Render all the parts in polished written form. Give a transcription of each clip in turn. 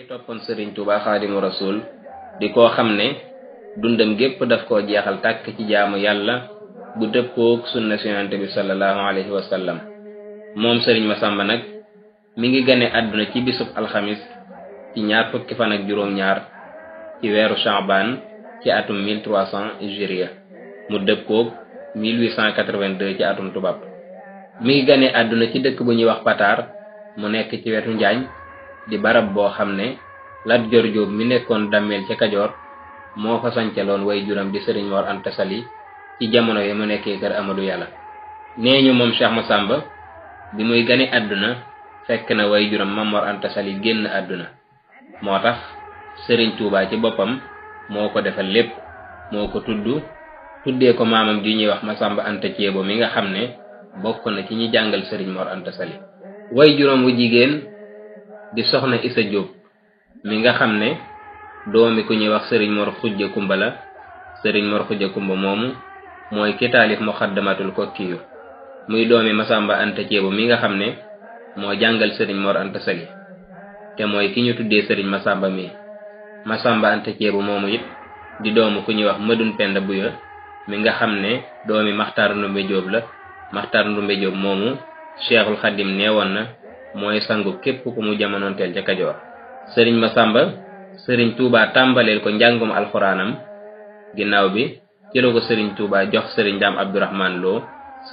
toppoon Serigne Touba Xaadimu Rasul di koo xam ne dundam gépp daf koo jeexal tàkk ci jaamu yàlla bu dëppook sunna Yonent bi sallallahu alayhi wa sallam. moom Serigne Massamba nag mi ngi gane àdduna ci bisub alxamis ci ñaar fukki fan ak juróom-ñaar ci weeru Sha'ban ci atum 1300 hijriya mu dëppook 1882 ci atum tubaab. mi ngi gane àdduna ci dëkk bu ñuy wax Pataar mu nekk ci wetu Njaañ di barab boo xam ne Lat Joor Jóob mi nekkoon dammeel ca Kajoor moo fa sancaloon way juram di Sëriñ Mor Anta Sali ci jamono yi mu nekkee kër Amadou Yàlla. nee ñu moom Cheikh Massamba bi muy gane àdduna fekk na way juram Mam Mor Anta Sali génn àdduna moo tax Sëriñ Tuubaa ci boppam moo ko defal lépp moo ko tuddee ko maamam di ñuy wax Massamba Anta Ceebo mi nga xam ne bokk na ci ñi jàngal Sëriñ Mor Anta Sali. way juram wu jigéen di soxna Isa Jóob mi nga xam ne doomi ku ñuy wax Sëriñ Mor Xujja Kumba la. Sëriñ Mor Xujja Kumba moomu mooy ki taalif Muxaddamatul Kokkiyu muy doomi Massamba Anta Ceebo mi nga xam ne moo jàngal Sëriñ Mor Anta Sali te mooy ki ñu tuddee Sëriñ Massamba mi. Massamba Anta Ceebo moomu it di doomu ku ñuy wax Madun Penda Buya mi nga xam ne doomi Maxtaar Ndumbe Jóob la. Maxtaar Ndumbe Jóob moomu Cheikhul Xadim neewoon na mooy sangu képp ku mu jamonoonteel ca Kajoor. Sëriñ Massamba Sëriñ Tuubaa tàmbaleel ko njàngum alxuraanam ginnaaw bi ci la ko Sëriñ Tuubaa jox Sëriñ Daam Abdourahman Lo.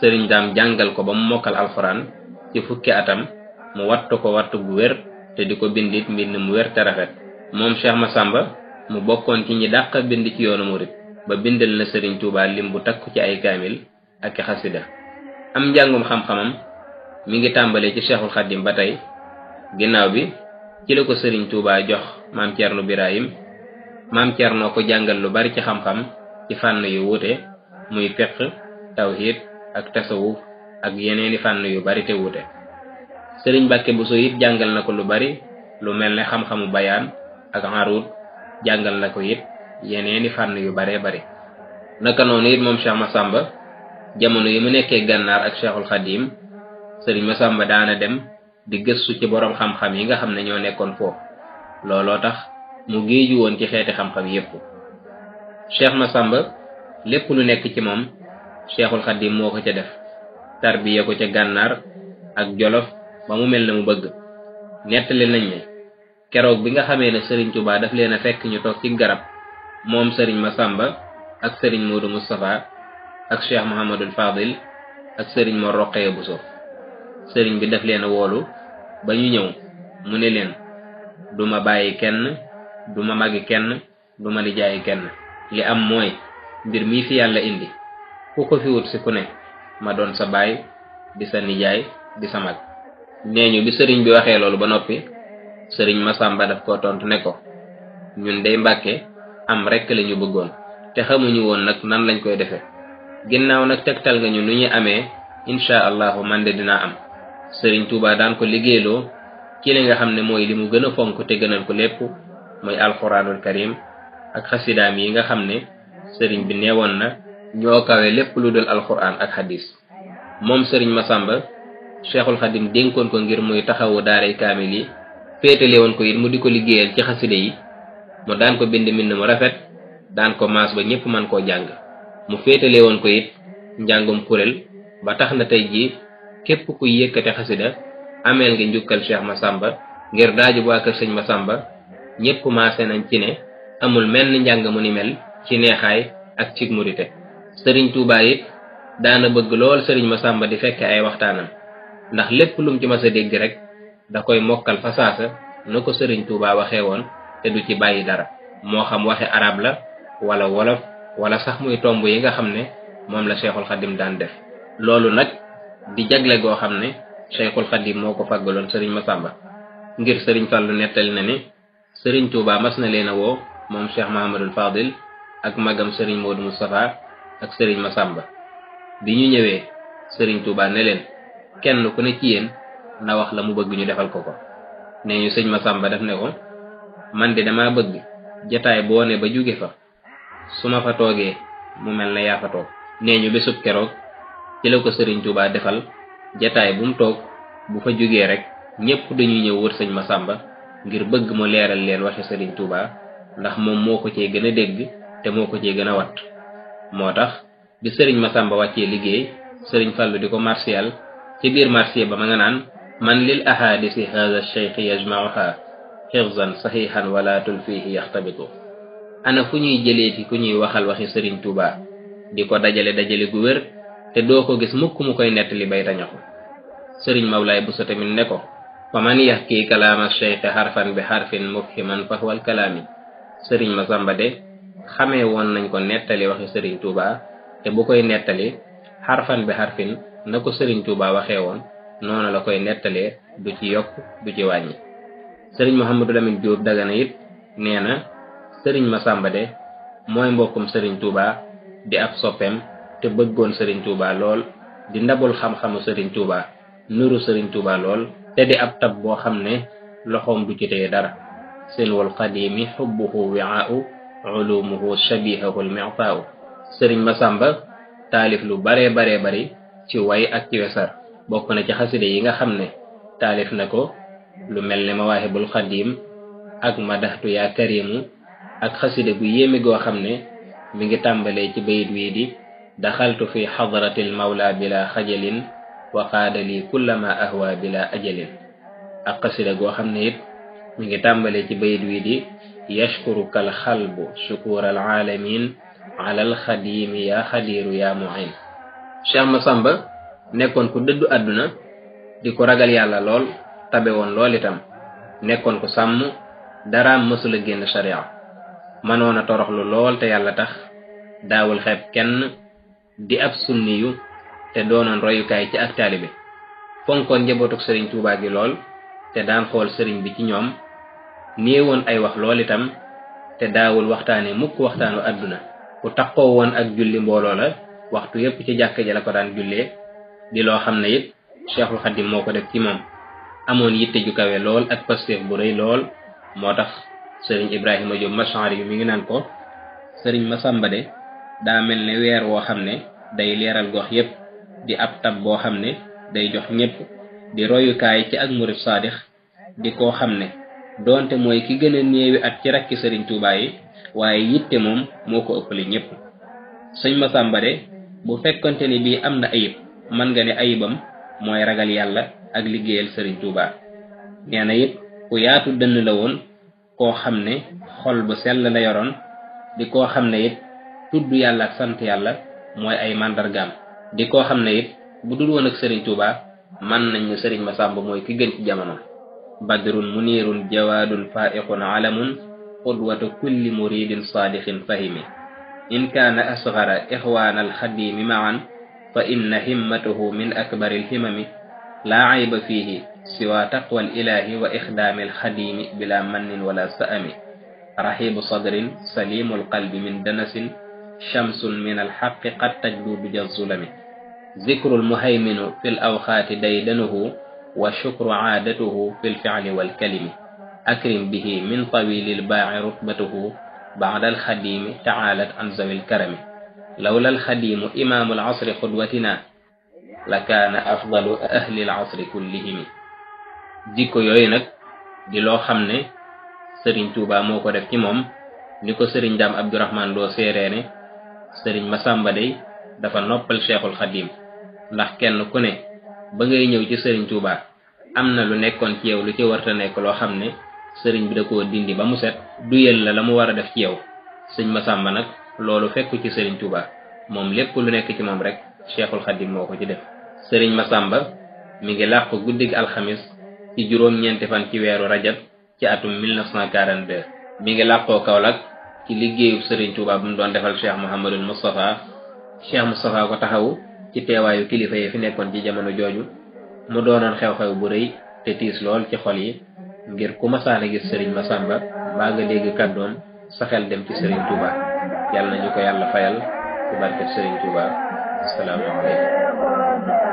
Sëriñ Daam jàngal ko ba mu mokkal alxuraan ci fukki atam mu wattu ko wattu bu wér te di ko bindit mbind mu wér te rafet. moom Cheikh Massamba mu bokkoon ci ñi dàq bind ci yoonu murit ba bindal na Sëriñ Tuubaa lim bu takku ci ay kaamil ak i xasida. am njàngum xam-xamam mi ngi tàmbalee ci Cheikhul Xadim ba tey ginnaaw bi ci la ko Sëriñ Tuubaa jox Maam Cerno Birahim. Maam Cerno ko jàngal lu bari ci xam-xam ci fànn yu wuute muy fiqh tawhid ak tasawuf ak yeneeni fànn yu bari te wuute. Sëriñ Mbàkke Buso it jàngal na ko lu bari lu mel ne xam-xamu bayaan ak arud jàngal na ko it yeneeni fànn yu baree bari. naka noonu it moom Cheikh Massamba jamono yi mu nekkee gànnaar ak Cheikhul Xadim Sëriñ Massamba daana dem di gëstu ci boroom xam-xam yi nga xam ne ñoo nekkoon foofu looloo tax mu géeju woon ci xeeti xam-xam yépp. Cheikh Massamba lépp lu nekk ci moom Cheikhul Xadim moo ko ca def tarbiya ko ca gànnaar ak Jolof ba mu mel ne mu bëgg. nettali nañ ne keroog bi nga xamee ne Sëriñ Tuubaa daf leen a fekk ñu toog ci garab moom Sëriñ Massamba ak Sëriñ Moodu Moustapha ak Cheikh Mouhamadul Fadil ak Sëriñ Mor Roqaya Buso. sëriñ bi daf leen a woolu ba ñu ñëw mu ne leen duma bàyyi kenn duma magi kenn duma nijaayi kenn li am mooy mbir mii fi yàlla indi ku ko fi wut si ku ne ma doon sa baay di sa nijaay di sa mag. nee ñu bi sëriñ bi waxee loolu ba noppi Sëriñ Massamba daf ko tontu ne ko ñun dey Mbàkke am rekk lañu bëggoon te xamuñu woon nag nan lañ koy defee ginnaaw nag tegtal nga ñu nu ñuy amee insha allahu man de dinaa am. Sëriñ Tuubaa daan ko liggéeyloo ci li nga xam ne mooy li mu gën a fonk te gënal ko lépp mooy alxuraanul karim ak xasidaam yi nga xam ne sëriñ bi neewoon na ñoo kawe lépp lu dul alxuraan ak xadis. moom Sëriñ Massamba Cheikhul Xadim dénkoon ko ngir muy taxawu daaray kaamil yi féetale woon ko it mu di ko liggéeyal ci xasida yi. mu daan ko bind mbind mu rafet daan ko maas ba ñépp mën koo jàng. mu féetale woon ko it njàngum kuréel ba tax na tey jii képp kuy yëkkate xasida ameel nga njukkal Cheikh Massamba ngir daaju waa kër Sëñ Massamba ñépp maase nañ ci ne amul menn njàng mu ni mel ci neexaay ak ci murite. Sëriñ Tuubaa it daana bëgg lool Sëriñ Massamba di fekke ay waxtaanam ndax lépp lum ci mas a dégg rek da koy mokkal fa saasa na ko Sëriñ Tuubaa waxee woon te du ci bàyyi dara moo xam waxe arab la wala wolof wala sax muy tomb yi nga xam ne moom la Cheikhul Xadim daan def. loolu nag di jagle goo xam ne Cheikhul Xadim moo ko faggaloon Sëriñ Massamba ngir Sëriñ Fallu nettali na ni Sëriñ Tuubaa mas na leen a woo moom Cheikh Mahamadul Fadil ak magam Sëriñ Moodu Moustapha ak Sëriñ Massamba. bi ñu ñëwee Sëriñ Tuubaa ne leen kenn ku ne ci yéen na wax la mu bëgg ñu defal ko ko. nee ñu sëñ Masamba def ne ko man de dama bëgg jataay boo ne ba jóge fa su ma fa toogee mu mel ne yaa fa toog. nee ñu bésub keroog ci la ko sëriñ Touba defal jataay bu mu toog bu fa jógee rek ñépp dañuy ñëw wër sëñ Masamba ngir bëgg mu leeral leen waxi sëriñ Touba ndax moom moo ko cee gën a dégg te moo ko cee gën a wat. moo tax bi sëriñ Masamba wàccee liggéey sëriñ Fallu di ko marsiyal ci biir marsiya ba ma nga naan man lil ahadisi hadha cheikh yajmauha xifzan saxihan wala tulfihi yaxtabitu. ana fu ñuy jëleeti ku ñuy waxal waxi sëriñ Touba di ko dajale gu wér te doo ko gis mukk mu koy nettali bay tañaxu. sëriñ Mawlaay Buso tamit ne ko fa man yaxki kalaama cheikh harfan bi harfin mufhiman fa huwal kalaami. sëriñ Masamba de xamee woon nañ ko nettali waxi sëriñ Touba te bu koy nettali harfan bi harfin na ko sëriñ Touba waxee woon noonu la koy nettalee du ci yokk du ci wàññi. sëriñ Mouhamadou Lamine Diop Dagana it nee na sëriñ Masamba de mooy mbokkum sëriñ Touba di ab soppeem te bëggoon sëriñ Touba lool di ndabul xam-xamu sëriñ Touba nuru sëriñ Touba lool te di ab tab boo xam ne loxoom du ci téye dara. silwul qadimi xubbuhu wi'aa'u ulumuhu shabihahu al-mi'taa'u. sëriñ Masamba taalif lu bare bari ci way ak ci wesar. bokk na ci xaside yi nga xam ne taalif na ko lu mel ne mawaahibul xadim ak madaxtu yaa karimu ak xaside gu yéeme goo xam ne mi ngi tàmbalee ci bayit wii di daxaltu fi xadratil mawla bila xajalin wa qaadali kullama ahwa bila ajalin. ak xaside goo xam ne it mi ngi tàmbalee ci bayit wii di yashkurukal xalbu shukural alamin alal xadimi yaa xadiru yaa muin. Cheikh Masamba nekkoon ku dëddu àdduna di ko ragal yàlla lool tabe woon lool itam nekkoon ko sàmm daraam mësula génn sharia mënoon a toroxlu lool te yàlla tax daawul xeeb kenn di ab sunniyu te doonoon royukaay ci ak taalibe fonkoon njabootuk sëriñ Touba gi lool te daan xool sëriñ bi ci ñoom néewoon ay wax lool itam te daawul waxtaane mukk waxtaanu àdduna ku taxoo woon ak julli mbooloo la waxtu yépp ci jàkka ja la ko daan jullee di loo xam ne it Cheikhul Khadim moo ko def ci moom amoon yitte ju kawe lool ak pasteef bu rëy lool moo tax sëriñ Ibrahima Diop Mashari bi mi ngi naan ko sëriñ Masamba de daa mel ne weer woo xam ne day leeral gox yépp di ab tab boo xam ne day jox ñépp di royukaay ci ak murid saadix di koo xam ne doonte mooy ki gën a néewi at ci rakki sëriñ Touba yi waaye yitte moom moo ko ëppale ñépp. sëñ Masamba de bu fekkonte ni bii am na ayib man nga ne ayibam mooy ragal yàlla ak liggéeyal sëriñ Touba. nee na it ku yaatu dënn la woon koo xam ne xol bu sell la yoroon di koo xam ne it tudd yàlla ak sant yàlla mooy ay màndargaam di koo xam ne it bu dul woon ak sëriñ Touba man nañ ne sëriñ Masamba mooy ki gën ci jamono. badrun munirun jawaadun faiqun alamun qudwatu kulli muridin saadixin fahimi in kaana asgara ixwaana alxadimi maan fa inna himmatuhu min akbari alhimami laa ayba fiihi siwa taqwa alilahi wa ixdaami alxadimi bila mannin wala sa'ami rahibu sadrin salimu alqalbi min danasin shamsun min alxaqi qad tajdu bijazulami zikru almuhayminu fi alawxaati daydanuhu wa shukru aadatuhu fi alficli walkalimi akrim bihi min tawili albaaci rutbatuhu بعد الخديم تعالت عن ذوي الكرم لولا الخديم إمام العصر قدوتنا لكان أفضل أهل العصر كلهم. jikko yooyu nag di loo xam ne sëriñ Touba moo ko def ci moom ni ko sëriñ Daam Abdourahman Lo séeréene sëriñ Masamba day dafa noppal Cheikhul Khadim ndax kenn ku ne ba ngay ñëw ci sëriñ Touba am na lu nekkoon ci yow lu ci warta nekk loo xam ne sëriñ bi da koo dindi ba mu set duyel la mu war a def ci yow. sëñ Masamba nag loolu fekku ci sëriñ Touba moom lépp lu nekk ci moom rek Cheikhul Khadim moo ko ci def. sëriñ Masamba mi ngi làqu guddig alxamis ci juróom-ñeenti fan ci weeru rajab ci atum 1942 mi ngi làqoo Kaolack ci liggéeyu sëriñ Touba bu mu doon defal Cheikh Mouhamadul Moustapha. Cheikh Moustapha ko taxawu ci teewaayu kilifa yi fi nekkoon ci jamono jooju mu doonoon xew-xew bu rëy te tiis lool ci xol yi ngir ku masaana gis sëriñ Masamba baa nga dégg kàddoom sa xel dem ci sëriñ Touba. yàlla nañu ko yàlla fayal ci barke sëriñ Touba. assalaamu alaykum.